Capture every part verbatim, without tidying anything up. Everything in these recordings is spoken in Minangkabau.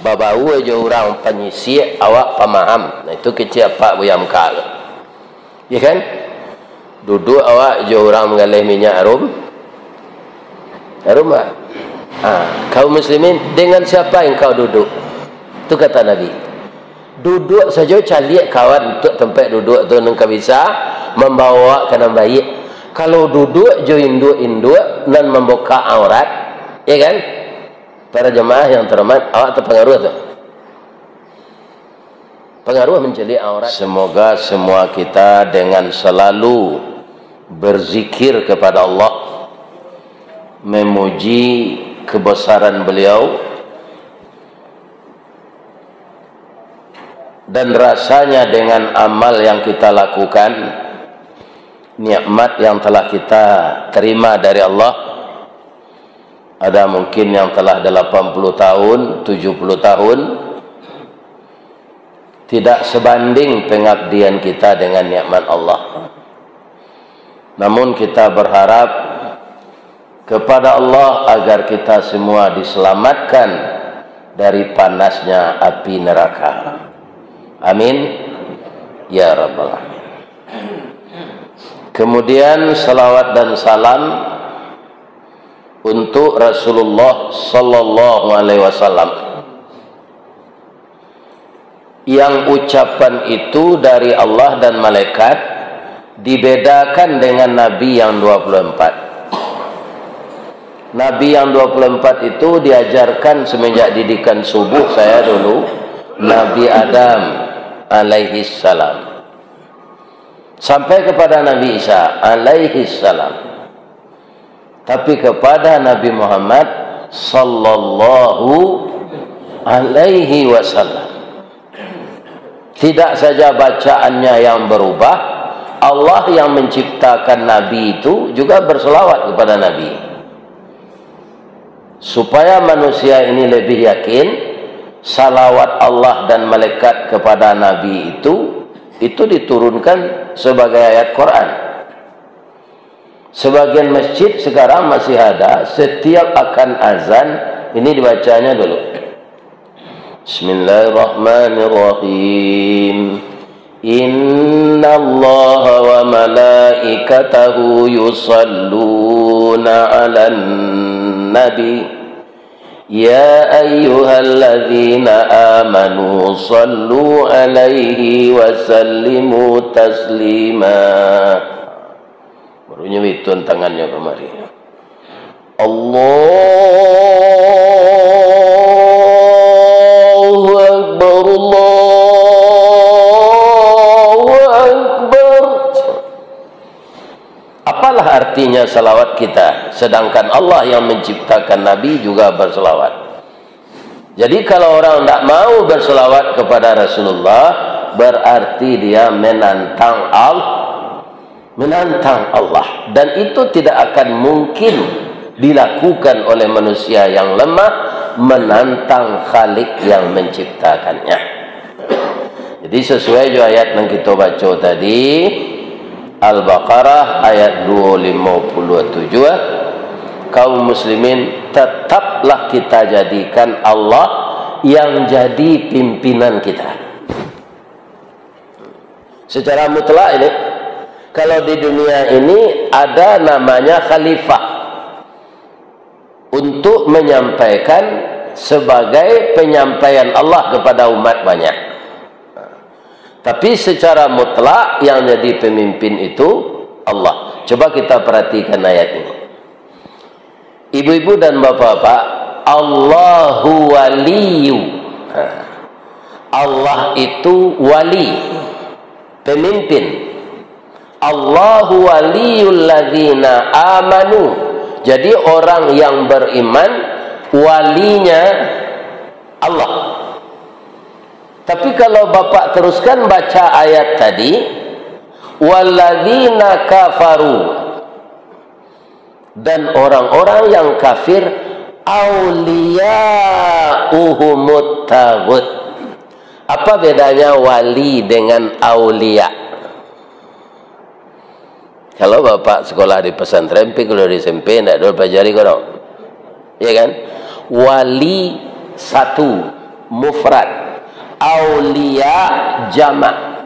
Babaua jo urang panyisiak, awak pamaham. Nah, itu kecek apak Buya Mekah tu. Ya kan? Duduak awak jo urang manggaleh minyak harum. Harum tak? Ha, kaum muslimin, dengan siapa engkau duduk? Tu kata Nabi. Duduak sajo caliak kawan untuak tampek duduak tu nan ka bisa mambawa ka nan baiak. Kalau duduak jo induak-induak nan mambukak aurat, ya kan? Para jamaah yang terhormat, awak terpengaruh tu. Pengaruh mencaliak aurat. Semoga semua kita dengan selalu berzikir kepada Allah, memuji kebesaran Beliau, dan rasanya dengan amal yang kita lakukan, nikmat yang telah kita terima dari Allah, ada mungkin yang telah delapan puluh tahun, tujuh puluh tahun, tidak sebanding pengabdian kita dengan nikmat Allah. Namun kita berharap kepada Allah agar kita semua diselamatkan dari panasnya api neraka. Amin. Ya Rabbal Alamin. Kemudian salawat dan salam untuk Rasulullah sallallahu alaihi wasallam, yang ucapan itu dari Allah dan malaikat dibedakan dengan Nabi yang dua puluh empat. Nabi yang dua puluh empat itu diajarkan semenjak didikan subuh saya dulu, Nabi Adam alaihissalam, sampai kepada Nabi Isa alaihissalam. Tapi kepada Nabi Muhammad sallallahu alaihi wasallam, tidak saja bacaannya yang berubah, Allah yang menciptakan Nabi itu juga berselawat kepada Nabi. Supaya manusia ini lebih yakin, salawat Allah dan malaikat kepada Nabi itu, itu diturunkan sebagai ayat Quran. Sebagian masjid sekarang masih ada, setiap akan azan, ini dibacanya dulu. Bismillahirrahmanirrahim. Innallaha wa malaikatahu yusalluna 'alan nabi. Ya ayyuhalladzina amanu sallu 'alaihi wa sallimu taslima. Baru nyo bitun tangannyo kamari. Allahu Akbar, Allahu Akbar. Apalah artinya salawat kita, sedangkan Allah yang menciptakan Nabi juga bersalawat? Jadi, kalau orang ndak mau bersalawat kepada Rasulullah, berarti dia menantang Al-, menantang Allah. Dan itu tidak akan mungkin dilakukan oleh manusia yang lemah, menantang Khalik yang menciptakannya. Jadi, sesuai jo ayat yang kita baca tadi, Al-Baqarah ayat dua limo puluh tujuh, kaum muslimin, tetaplah kita jadikan Allah yang jadi pimpinan kita. Secara mutlak ini, kalau di dunia ini ada namanya khalifah untuk menyampaikan sebagai penyampaian Allah kepada umat banyak. Tapi secara mutlak yang jadi pemimpin itu Allah. Coba kita perhatikan ayat ini. Ibu-ibu dan bapak-bapak, Allahu waliyu. Ha. Allah itu wali, pemimpin. Allahu waliyul ladzina amanu. Jadi, orang yang beriman, walinya Allah. Tapi kalau Bapak teruskan baca ayat tadi, "Walladzina kafaru," dan orang-orang yang kafir, "auliya'uhumut taghut." Apa bedanya wali dengan aulia? Kalau Bapak sekolah di pesantren, pi kalau di S M P, ndak ado pelajari ko, dok? Ya kan? Wali satu, mufrad, aulia jamak.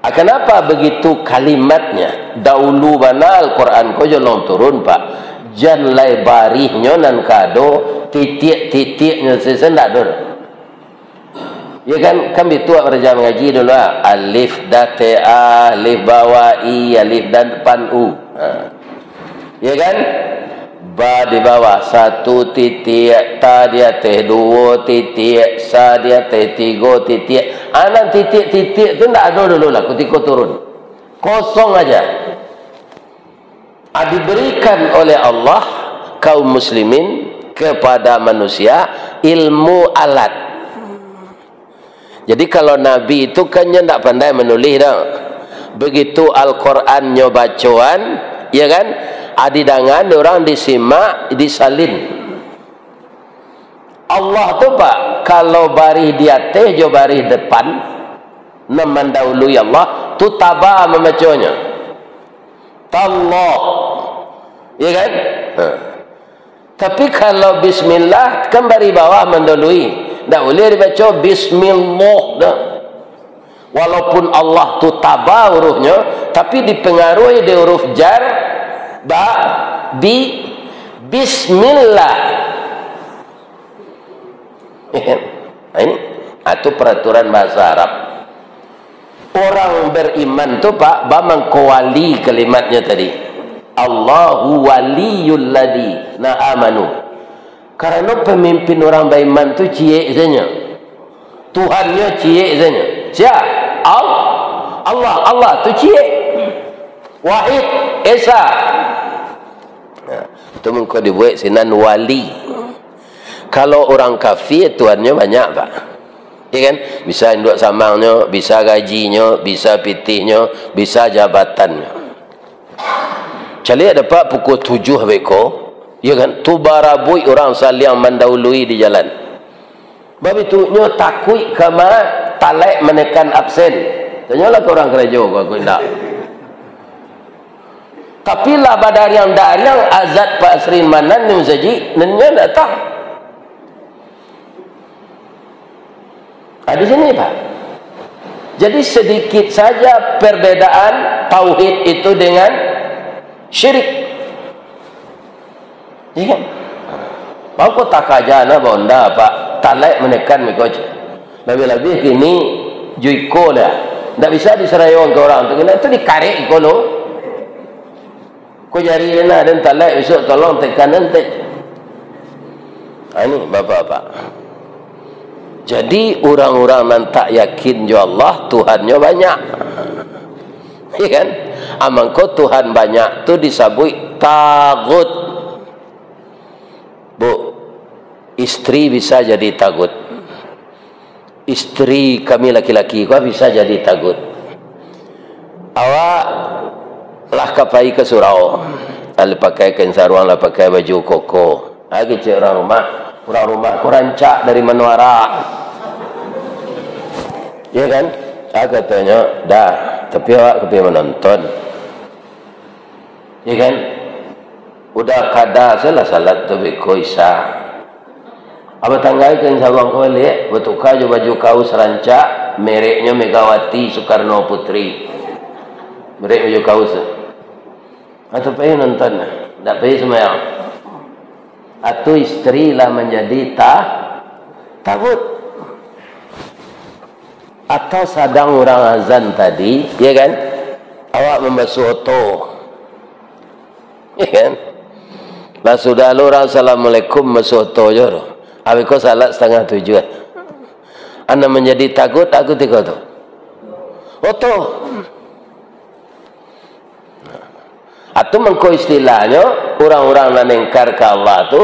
Ah, kenapa begitu kalimatnya? Dahulu bana Al-Quran ko jolong turun, Pak. Jan lai barihnyo nan ka ado, titiak-titiaknyo sese ndak ado. Ya kan? Kan bitu awak baraja mangaji dulu, ah. Alif dateh a, alif bawah i, alif depan u. Ha. Ya kan? Ba di bawah satu titiak, ta di ateh duo titiak, sa di ateh tigo titiak. Anan titiak-titiak tu ndak ado dulu lah kutiko turun. Kosong aja. Ah, diberikan oleh Allah kaum muslimin kepada manusia ilmu alat. Jadi, kalau Nabi itu kan nyo ndak pandai manulih doh. Begitu Al-Quran nyo bacoan, ya kan? Ah, didangan orang, disimak, disalin. Allah tu, Pak, kalau barih di ateh jo barih depan, nan mandahului Allah, tu taba mambaconyo. Tallah. Ya kan? Ha. Tapi kalau bismillah, kan barih bawah mandahului. Ndak buliah dibaco bismillah, dah. Walaupun Allah tu taba huruhnyo, tapi dipengaruhi dek huruf jar, ba, bi, bismillah. Nah, ini, ah, itu peraturan bahasa Arab. Orang beriman tu, Pak, ba mangko wali kalimatnya tadi. Allahu waliyul ladina amanu. Karano pemimpin orang baiman tu ciek sajo. Tuhannyo ciek sajo. Sia? Al-, Allah. Allah tu ciek. Wahid, Esa. Nah, tu mangko dibuek sinan wali. Kalau urang kafir, tuhannyo banyak, Pak. Ya kan? Bisa induak samangnyo, bisa gajinyo, bisa pitihnyo, bisa jabatannyo. Caliak dapek pukua tujuah beko, ya kan? Tu barabuik urang saliang mandahului di jalan. Babitu nyo takuik ka ma talek manekan absen. Tanyolah ka urang karajo ko, aku indak. Tapi lah badariang-dariang azan Pak Asrin Manan di masajik, nan nyo ndak tahu. Ah, di sini, Pak. Jadi, sedikit saja perbedaan tauhid itu dengan syirik. Iya kan? Mangko takaja na bonda, Pak. Talek manekan miko. Labiah-labiah kini jo iko lah. Ndak bisa disarayong ka urang tu. Kena tu dikarek iko lo. Ko jari den nah, den talek, bisuak tolong tekan den tek. Ha, ini bapak-bapak. Jadi, urang-urang nan tak yakin jo Allah, Tuhannyo banyak. Iya kan? Ah, mangko Tuhan banyak tu disabuik tagut. Bu, istri bisa jadi tagut. Istri kami laki-laki ko bisa jadi tagut. Awak lah ka pai ka surau, lah pakai kain saruang, lah pakai baju koko. Ah, kecek urang rumah, urang rumah ko rancak dari manuara. Iya kan? Ah, katonyo, "Dah, tapi awak ka pai manonton." Ya kan? Udah kada salah salat tu beko Isya. Abah tanggai kain saruang ko baliak, batuka jo baju kaus rancak, mereknyo Megawati Soekarno Putri. Merek baju kaus tu. Atau pai nonton, ndak pai sumbayang. Atau istri lah manjadi ta-, tagut. Atau sadang urang azan tadi, ya kan? Awak mambasuah oto. Ya kan? Lah sudah lo urang assalamualaikum, mambasuah oto jo tu. Abih ko salat satangah tujuah. Anak manjadi tagut, tagut iko tu. Oto. Atau mangko istilahnyo, urang-urang nan engkar ka Allah tu,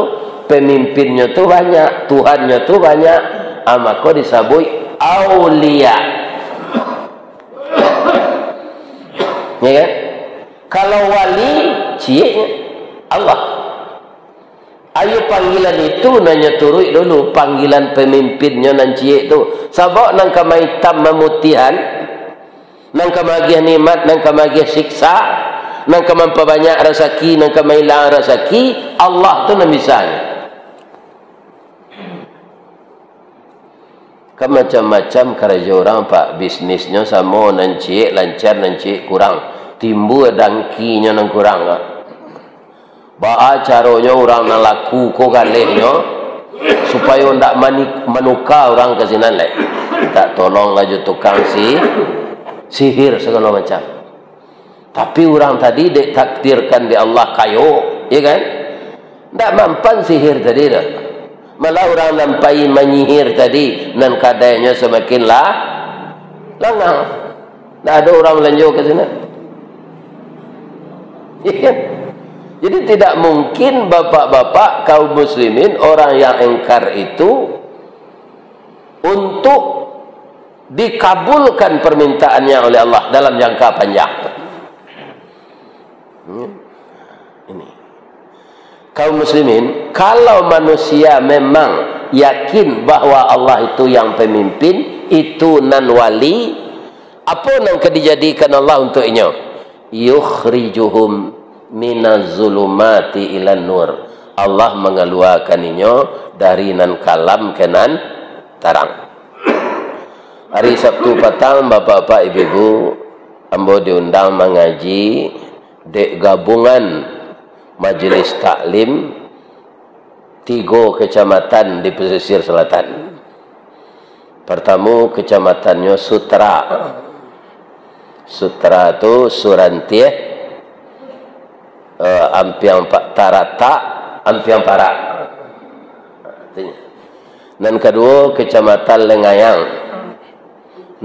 pemimpinnya tu banyak, Tuhannya tu banyak, ah, mako disabuik aulia. Ya kan? Kalau wali, cieknyo Allah. Ayo panggilan itu nan nyo turuik dulu, panggilan pamimpinnyo nan ciek tu. Sabab nan ka maitam mamutihan, nan ka maagiah nikmat, nan ka maagiah siksa, nan ka mampabanyak rasaki, nan ka mailang rasaki, Allah tu nan bisa. Kan macam-macam karajo urang, Pak. Bisnisnyo samo, nan ciek lancar, nan ciek kurang. Timbua dangkinyo nan kurang, Pak. Baa caronyo urang nan laku ko galehnyo, supayo ndak mani-, manuka urang ka sinan lai. Mintak tolonglah jo tukang si-, sihir sagalo macam. Tapi urang tadi dek takdirkan dek Allah kayo, ya kan? Ndak mampan sihir tadi tu. Malah urang nan pai manyihir tadi, nan kadainyo samakin lah langang. Ndak ado urang balanjo ka sinan. Ya kan? Jadi, tidak mungkin bapak-bapak kaum muslimin, orang yang ingkar itu, untuk dikabulkan permintaannya oleh Allah dalam jangka panjang. Hmm. Ini. Kaum muslimin, kalau manusia memang yakin bahwa Allah itu yang pemimpin, itu nan wali, apo nan ka dijadikan Allah untuk inyo? Yukhrijuhum minaz zulumati ilan nur. Allah mangaluakan inyo dari nan kalam ka nan tarang. Hari Sabtu patang, bapak-bapak, ibu-ibu, ambo diundang mangaji dek gabungan Majelis Taklim tigo kecamatan di pesisir selatan. Partamo, kecamatannyo Sutra. Sutra tu Surantiah, eh, Ampiang Pa-, Taratak, Ampiang Parak. Nan kaduo, Kecamatan Lengayang.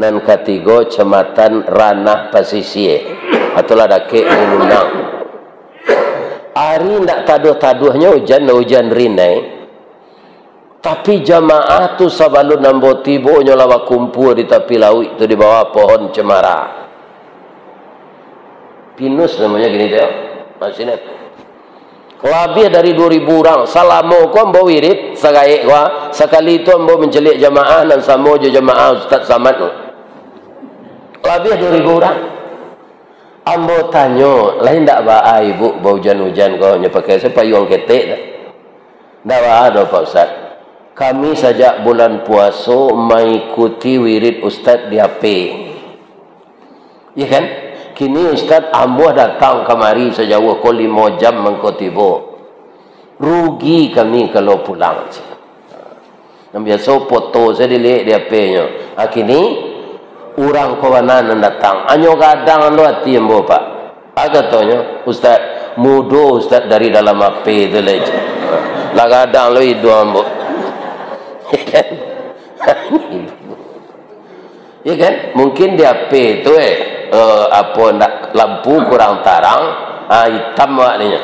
Nan katigo, Kecamatan Ranah Pasisia. Atulah dakek Bulunang. Ari ndak taduah-taduahnyo ujan, ujan rinai. Tapi jamaah tu sabalun ambo tibo, nyo lah bakumpua di tapi lauik tu, di bawah pohon cemara. Pinus namonyo kini tu, yo. Masih ingat. Labiah dari duo ribu urang. Salamo ko ambo wirid, sagaek ko, sakali tu ambo mancaliak jamaah nan samo jo jamaah Ustaz Samad tu. Labiah duo ribu urang. Ambo tanyo, "Lai ndak baa, Ibu, baujan-ujan ko?" Nyo pakai se payuang ketek tu. "Ndak baa doh, Pak Ustaz. Kami sajak bulan puaso maikuti wirid Ustaz di H P." Iya kan? Kini Ustaz ambuah datang kamari sajauah ko limo jam mangko tibo. Rugi kami kalau pulang. Nan biaso foto sajo diliek di H P-nyo. Ah, kini urang ko bana nan datang. Anyo gadang lo ati ambo, Pak. Ah, katonyo, "Ustaz, mudo Ustaz dari dalam H P tu lai." Lah gadang lo iduang ambo. Ya kan? Mungkin di H P tu, eh, eh, apo ndak, lampu kurang tarang, ah, itam awak ninyo.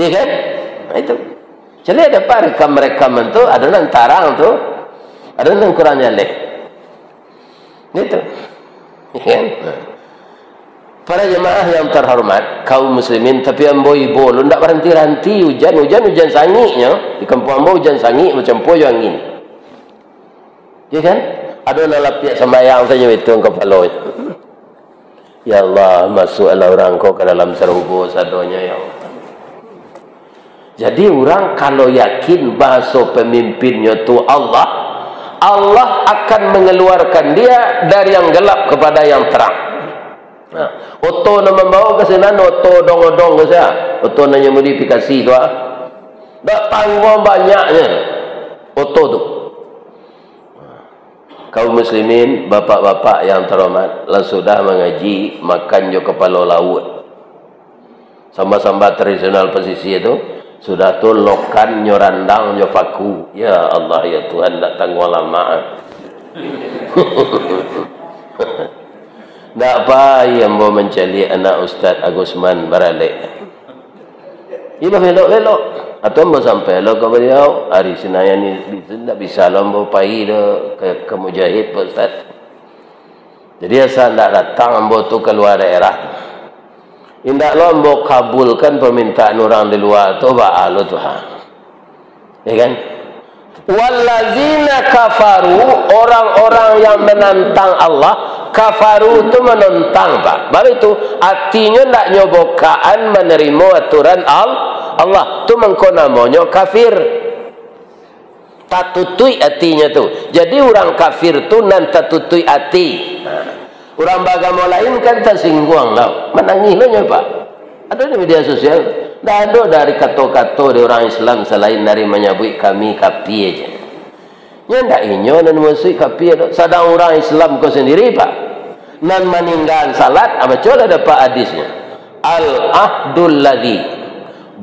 Ya kan? Nah, itu. Jadi, ada apa rekam-rekaman tu, ada nan tarang tu, ada nan kurang jaleh. Gitu. Ya kan? Nah. Para jemaah yang terhormat, kaum muslimin, tapi ambo ibo lo ndak baranti-ranti ujan, ujan, ujan sangiknyo. Di kampuang ambo ujan sangik bacampua jo angin. Ya kan? Ado nan lapiak sambayang sajo itu kapalonyo. Ya Allah, masuaklah urang ko ka dalam sarugo sadonyo, ya Allah. Jadi, urang kalau yakin bahaso pemimpinnya tu Allah, Allah akan mengeluarkan dia dari yang gelap kepada yang terang. Nah, oto nan mambawa ka sinan, oto odong-odong ko sia. Oto nan nyamudi pikasi ko, ah. Dak tangguang banyaknya oto tu. Kaum muslimin, bapak-bapak yang terhormat, lah sudah mangaji, makan jo kapalo lauak. Samba-samba tradisional pasisia tu, sudah tu lokan nyo randang jo paku. Ya Allah, ya Tuhan, ndak tangguang lamak. Ndak pai ambo mancaliak anak Ustaz Agusman baralek. Iyo, babelok-belok. Atau ambo sampai lo ka baliau, ari Sinayan ni, ndak bisa lo ambo pai do ka, ka Mujahid, Pak Ustaz. Jadi, asa ndak datang ambo tu kalua daerah tu. Indak lo ambo kabulkan permintaan urang di lua tu, baa lo tu, ha. Ya kan? Wallazina kafaru, orang-orang yang menantang Allah, kafaru tu menentang, Pak. Baru itu, atinyo ndak nyo bokaan menerima aturan Al-, Allah. Tu mangko namonyo kafir. Tatutuik atinyo tu. Jadi, urang kafir tu nan tatutuik ati. Nah, urang baagamo lain kan tasingguang tau. Manangih lo nyo, Pak. Ado di media sosial. Ndak ado dari kato-kato di urang Islam salain dari manyabuik kami kapie je. Nyo ndak inyo nan masuik kapie tu. Sadang urang Islam ko sandiri, Pak, nan maninggaan salat, ah, bacolah dapek hadisnyo. Al-ahdul ladzi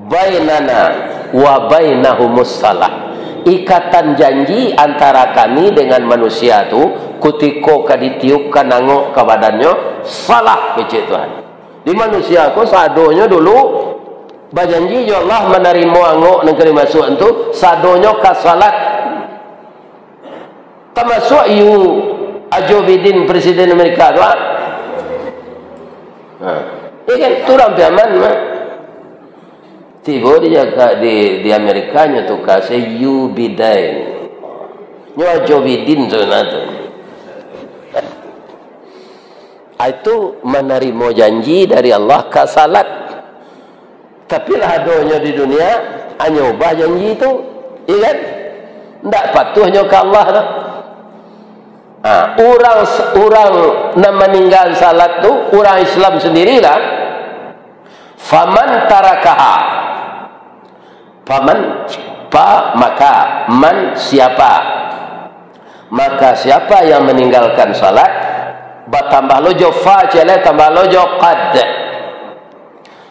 bainana wa bainahumus salah. Ikatan janji antara kami dengan manusia tu, kutiko ka ditiupkan angok ka badannyo, salah, kecek Tuhan. Di manusia ko sadonyo dulu bajanji jo Allah manarimo angok nan ka dimasuakan tu, sadonyo ka salat. Tamasuak Yu Ajo Biden, Presiden Amerika tu, ah. Ha. Iya kan? Tu urang Piaman mah. Tibo di Jaka-, di, di Amerika nyo tuka se Yu Biden. Nyo Ajo Biden sabananyo tu. Ah, itu manarimo janji dari Allah ka salat. Tapi lah adonyo di dunia, hanyo ubah janji tu, iya kan? Ndak patuh nyo ka Allah tu. Ha, urang, urang nan maninggaan salat tu, urang Islam sandirilah. Faman tarakaha. Faman, fa, maka, man, siapa. Maka siapa yang meninggalkan salat, batambah lo jo fa, ciek lai tambah lo jo qad.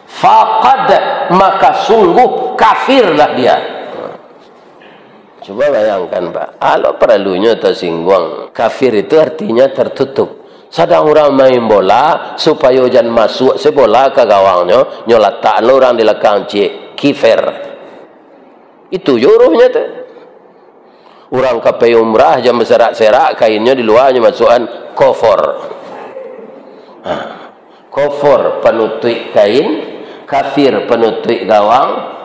Faqad, maka sungguh kafirlah dia. Cubo bayangkan, Pak. Alo paralunyo tasingguang. Kafir itu artinya tertutup. Sadang urang main bola, supayo jan masuak se bola ka gawangnyo, nyo lataklah urang di lakang ciek, kifer. Itu jo uruhnyo tu. Urang ka pai umrah, jan baserak-serak kainnyo di lua, nyo masuakan kofor. Ha. Kofor panutuik kain, kafir panutuik gawang,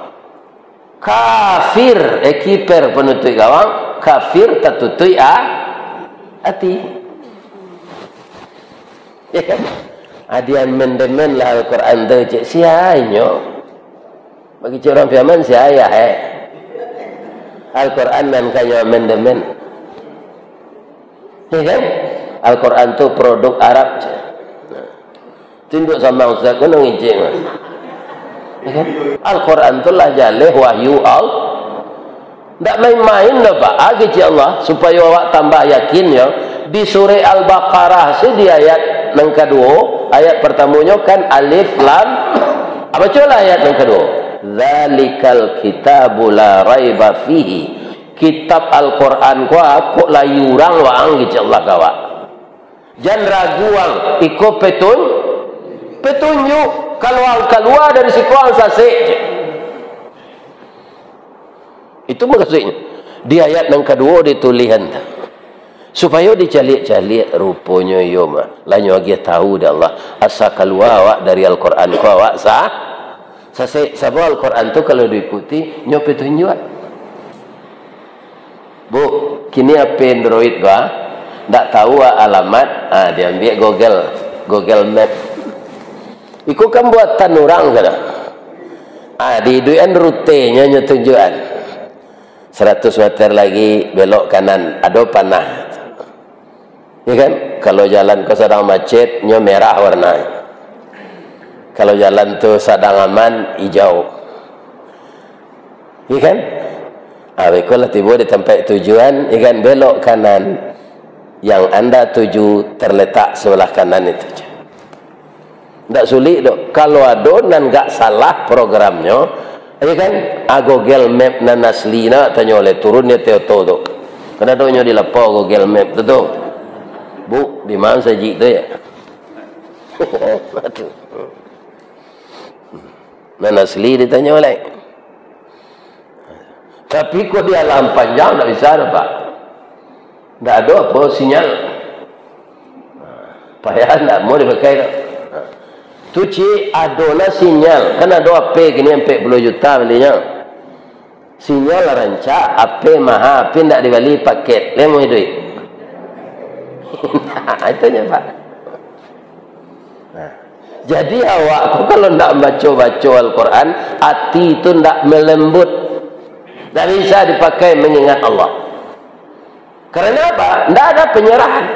kafir, eh, kiper panutuik gawang, kafir tatutuik a-, ati. Ya kan? Adian mendemen lah Al-Quran tu, cek sia inyo. Bagi cek urang Piaman, sia ayah, eh. Al-Quran nan kanyo mendemen. Ya kan? Al-Quran tu produk Arab, cek. Tinduk samang Ustaz, kono ngijek mah. Ya kan? Al-Quran tu lah jaleh wahyu Allah. Ndak main-main doh, Pak. Agi cik Allah, supayo awak tambah yakin, yo. Di surah Al-Baqarah se di ayat nan kaduo, ayat partamonyo kan alif lam. Apa bacolah ayat nan kaduo? Dzalikal kitabu la raiba fihi. Kitab Al-Quran ko kok lai urang waang, agi cik Allah ka awak. Jan ragu ang, iko petun-, petunjuk. Kalau ang kalua dari siko, ang sasek je. Itu maksudnyo. Di ayat nan kaduo ditulihan tu. Supayo dicaliak-caliak, ruponyo iyo mah. Lah nyo agiah tahu dek Allah. Asa kalua awak dari Al-Quran ko awak sa-, sasek. Sabab Al-Quran tu kalau diikuti, nyo petunjuak. Bu, kini H P Android ko, ah, ndak tahu, ah, alamat, ah, diambiak Google, Google Map. Iko kan buatan urang, kan? Ah, diiduikan rutenyo, nyo tunjuakan. Saratus meter lagi, belok kanan, ado panah. Ya kan? Kalau jalan ko sadang macet, nyo merah warna. Kalau jalan tu sadang aman, ijau. Ya kan? Ah, beko lah tibo di tampek tujuan, ya kan? Belok kanan. Yang anda tuju terletak sebelah kanan itu. Ndak sulik doh. Kalau ado nan gak salah programnyo, ya kan? Ah, Google Map nan asli nak tanyo lai, turun di ateh oto tu. Kan ado nyo di lapau Google Map tu, tu. Bu, di ma masajik tu, ya? Nan asli ditanyo lai. Tapi kok di alam panjang ndak bisa doh, Pak. Ndak ado apo sinyal. Payah ndak mau dipakai doh. Tu cik, ado lah sinyal. Kan ado H P kini ampek puluah juta balinyo. Sinyal rancak, H P maha, tapi ndak dibali paket. Lai mau iduik. Itu nyo, Pak. Nah, jadi awak tu kalau ndak baco-baco Al-Quran, ati tu ndak melembut. Ndak bisa dipakai mengingat Allah. Karena apa? Ndak ada penyerahan.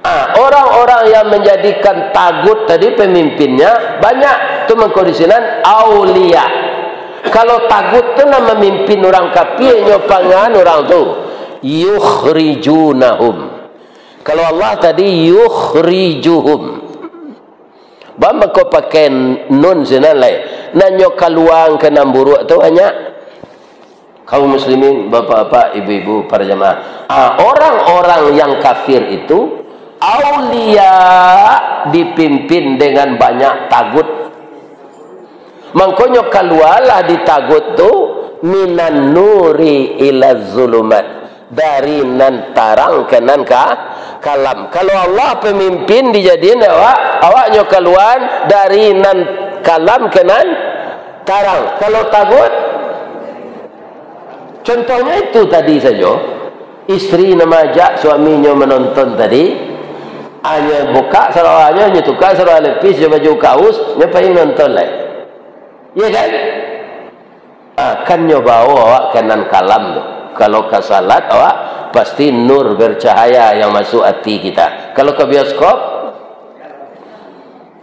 Ah, orang-orang yang menjadikan tagut tadi pemimpinnya, banyak tu mangko di sinan aulia. Kalau tagut tu nan mamimpin urang kafir, nyo pangan urang tu. Yukhrijunahum. Kalau Allah tadi, yukhrijuhum. Baa mangko pakai nun sinan lai? Nan nyo kaluangkan nan buruak tu banyak. Kaum muslimin, bapak-bapak, ibu-ibu, para jamaah. Ah, orang-orang yang kafir itu, aulia dipimpin dengan banyak tagut. Mangkonyo kalualah di tagut tu, minan nuri ila zulumat, dari nan tarang ka nan ka-, kalam. Kalau Allah pemimpin dijadian awak, awaknyo kaluar dari nan kalam ka nan tarang. Kalau tagut, contohnya itu tadi sajo, istri nan maajak suaminyo manonton tadi, hanyo bukak sarawanyo, hanyo tukar sarawa lepis jo baju kaus, nyo pai nonton lai. Iya kan? Ah, kan nyo bawo awak ka nan kalam tu. Kalau ka salat awak, pasti nur bercahaya yang masuk ati kita. Kalau ka bioskop,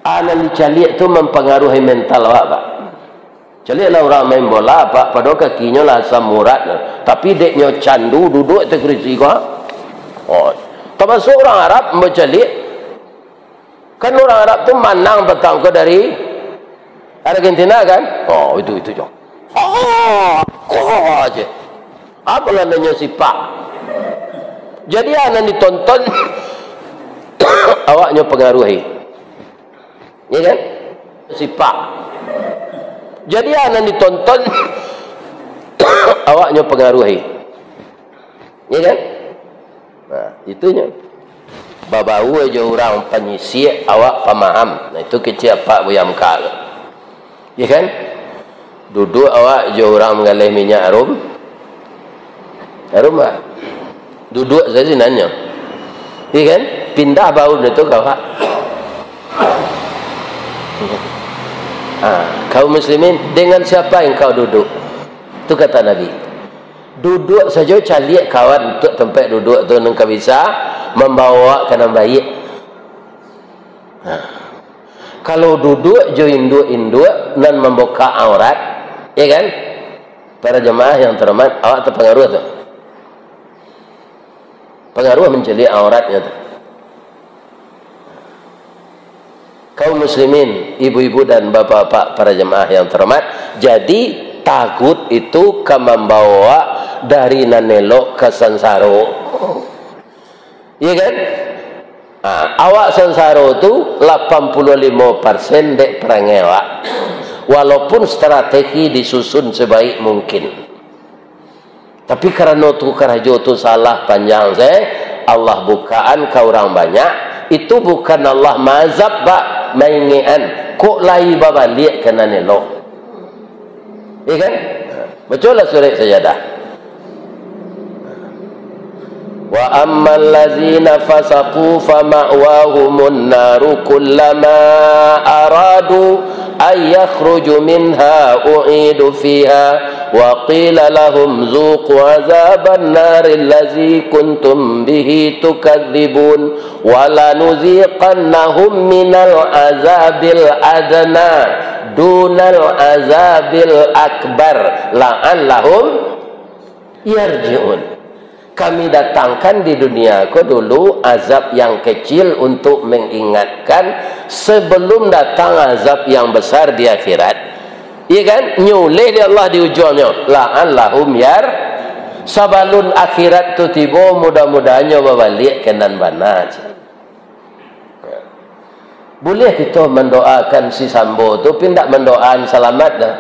ah, nan dicaliak tu mampangaruhi mental awak, Pak. Caliaklah urang main bola, Pak, padahal kakinyo lah asam urat, tapi dek nyo candu duduak ateh kurisi ko. Oh, tamasuak urang Arab bacaliak. Kan urang Arab tu manang patang ko dari Argentina, kan? Oh, itu, itu jo. Oh, ko aja. Apalah namanya sipak. Jadi, ah, nan ditonton, awaknyo pangaruhi. Ya kan? Sipak. Jadi, ah, nan ditonton, awaknyo pangaruhi. Ya kan? Nah, itunyo. Babau jo urang panyisiak, awak pamaham. Nah, itu kecek Pak Buya Mekah tu. Ya kan? Duduak awak jo urang manggaleh minyak harum. Harum, Pak. Duduak sajo sinannyo. Ya kan? Pindah bau tu ka awak. Ah, kaum muslimin, dengan siapa engkau duduk? Tu kata Nabi. Duduak sajo caliak kawan untuak tampek duduak tu nan ka bisa mambawo awak ka nan baiak. Nah, kalau duduak jo induak-induak nan mambukak aurat, ya kan? Para jamaah yang terhormat, awak tapangaruh tu. Pangaruh mancaliak auratnyo tu. Kaum muslimin, ibu-ibu dan bapak-bapak para jamaah yang terhormat, jadi tagut itu ka mambawo awak dari nan elok ka sansaro. Iya kan? Nah, awak sansaro tu lapan puluh limo persen dek parangai awak. Walaupun strategi disusun sebaik mungkin. Tapi karano tu karajo tu salah panjang se, Allah bukaan ka urang banyak, itu bukan Allah maazab, Pak, maingekan, kok lai babaliak ka nan elok. Iya kan? Bacolah surek Sajadah. Wa ammal ladzina fasaqu fa ma'wahumun naru kullama aradu ay yakhruju minha u'idu fiha wa qila lahum dzuqu azaban nari allazi kuntum bihi tukadzibun wa lanuziqannahum minal azabil adna dunal azabil akbar la'allahum yarji'un. Kami datangkan di dunia ko dulu azab yang kecil untuk mengingatkan sebelum datang azab yang besar di akhirat. Iya kan? Nyuleh di Allah di ujuangnyo. La'allahum yar-, sabalun akhirat tu tibo, mudah-mudahannyo babaliak ka nan bana. Buliah kito mandoakan si Sambo tu, pi ndak mandoaan salamat doh.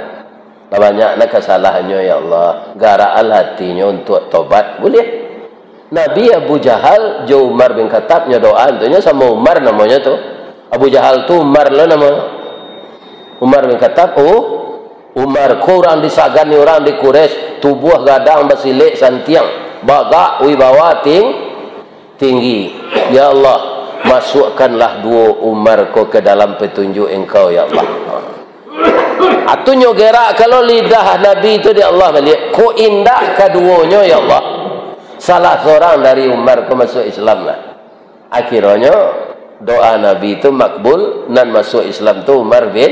Lah banyak nah kasalahannyo, ya Allah. Garakanlah hatinyo untuak tobat. Buliah. Nabi Abu Jahal jo Umar bin Khattab nyo doa, untuknyo samo Umar namonyo tu. Abu Jahal tu Umar lo namonyo. Umar bin Khattab, oh, Umar ko urang disagani urang di Quraisy, tubuah gadang basilek santiang, bagak wibawa ting-, tinggi. Ya Allah, masukkanlah duo Umar ko ke dalam petunjuk Engkau, ya Allah. Atunyo gerak kalau lidah Nabi tu di Allah baliak. Ko indak kaduonyo, ya Allah. Salah sorang dari Umar ko masuak Islam lah. Akhironyo, doa Nabi tu makbul, nan masuak Islam tu Umar bin,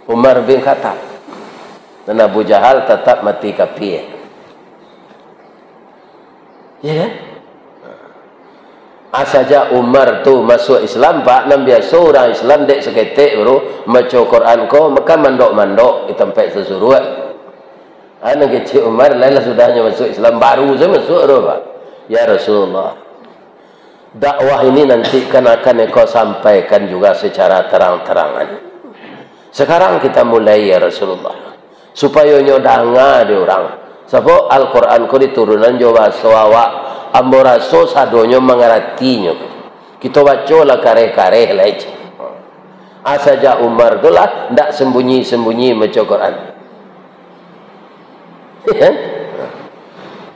Umar bin Khattab. Nan Abu Jahal tatap mati kapia. Ya kan? Asa ja Umar tu masuak Islam, Pak, nan biaso urang Islam dek saketek baru maco Quran ko, maka mandok-mandok di tampek sasuruak. Anu kecek Umar, lain lah sudahnyo masuak Islam, baru saja masuak tu, Pak. Ya Rasulullah, dakwah ini nanti kan akan engkau sampaikan juga secara terang-terangan. Sekarang kita mulai, ya Rasulullah, supayo nyo danga dek urang. Sabab Al-Quran ko diturunan jo bahaso awak, ambo raso sadonyo mangaratinyo. Kito baco lah kareh-kareh lai. Asa ja Umar tu lah ndak sembunyi-sembunyi maco Quran. Ya kan?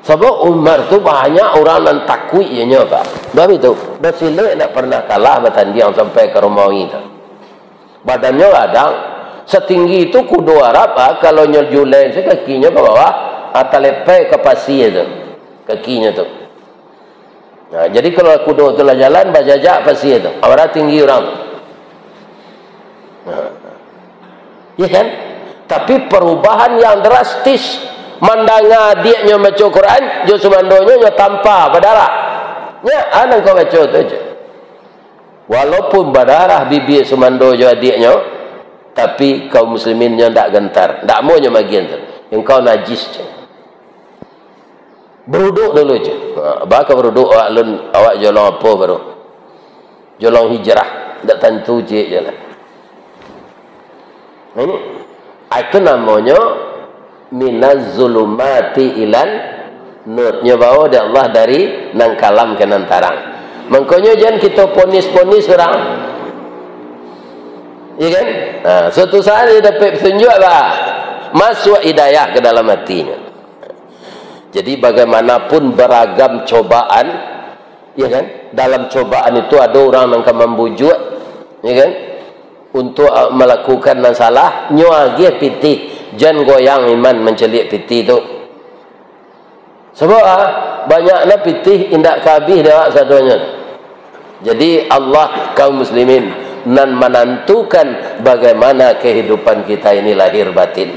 Sabab Umar tu banyak urang nan takuik jo nyo, Pak. Bab itu, basilek ndak pernah kalah batandiang sampai ka Romawi tu. Badannyo gadang, satinggi tu kudo Arab, ah, kalau nyo julai se kakinyo ka bawah, ah, talepek ka pasia tu, kakinyo tu. Nah, jadi kalau kudo tu lah jalan, bajajak pasia tu, ah, bara tinggi urang tu. Nah. Iya kan? Tapi perubahan yang drastis, mandanga adiaknyo maco Quran, jo sumandonyo nyo tampa badarah. Nya, ah, nan kau baco tu je. Walaupun badarah bibia sumando jo adiaknyo, tapi kaum muslimin nyo ndak gentar, ndak amuah nyo magian tu. Engkau najis, cek. Baruduk dulu, cek. Ha, baa ka baruduk awak lun, awak jolong apo baru? Jolong hijrah, ndak tantu, cek, jalan. Nah, ini, ah, itu namonyo minaz zulumati ilan nur. Nyo bawo dek Allah dari nan kalam ka nan tarang. Mangkonyo jan kito ponis-ponis urang. Iya kan? Nah, suatu saat dia dapat petunjuk apa? Masuk hidayah ke dalam hatinya. Jadi bagaimanapun beragam cobaan, ya kan? Dalam cobaan itu ada orang yang akan membujuk, ya kan? Untuk, ah, melakukan nan salah, nyo agiah pitih, jan goyang iman mancaliak pitih tu. Sabab, ah, banyak na pitih indak ka abih dek awak sadonyo. Jadi Allah, kaum muslimin, nan manantukan bagaimana kehidupan kita ini lahir batin.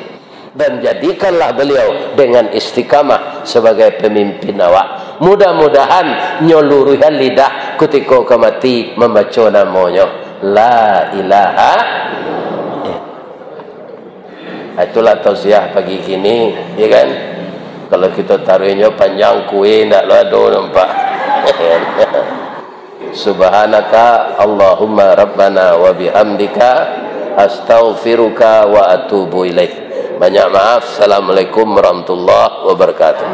Dan jadikanlah beliau dengan istiqamah sebagai pemimpin awak. Mudah-mudahan nyo luruihan lidah kutiko ka mati mambaco namonyo. La ilaha. Itulah tausiah pagi kini, ya kan? Kalau kita taruhnyo panjang, kue ndak lo ado nampak. Subhanaka Allahumma Rabbana wa bihamdika, astaghfiruka wa atubu ilaik. Banyak maaf. Assalamualaikum warahmatullahi wabarakatuh.